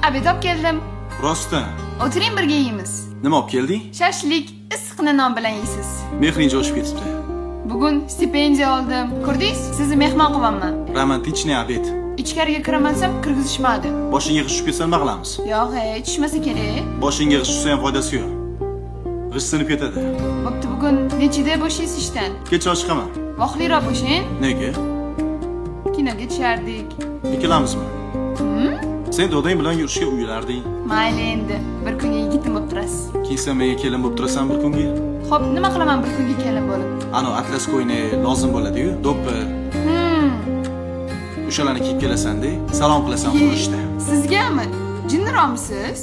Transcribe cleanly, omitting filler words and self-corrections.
Обед olib keldim. Rostdan? O'tiring, birga yeymiz. Nima olib kelding? Shashlik, issiqni non bilan yeysiz. Mehring jo'shib ketibdi. Bugun stipendiya oldim. Ko'rdingiz? Sizni mehmon qilyapman. Романтичный обед. Ichkariga kiraman desam, kirgizishmadi. Boshingga g'isht tushib ketsa, nima qilamiz? Yo'q, e, tushmasa kerak. Boshingga g'isht tushsa ham foydasi yo'q. G'isht sinib ketadi. Bo'pti, bugun nechida bo'shaysiz ishdan? Kechroq chiqaman. Vaqtliroq bo'shang. Nega? Kinoga tushardik. Ikkalamizmi? Sen dodang bilan yurishga uyalarding. Mayli endi. Bir kunga yigitim bo'lib turasiz. Keyin sen menga kelin bo'lib turasan bir kunga. Xo'p, nima qilaman bir kunga kelin bo'lib? Ano atlas ko'ylak lozim bo'ladi-yu, do'ppi. O'shalarni kiyib kelasan-da, salom qilasan Ye, ko'rishda. Sizgami? Jinniroqmisiz?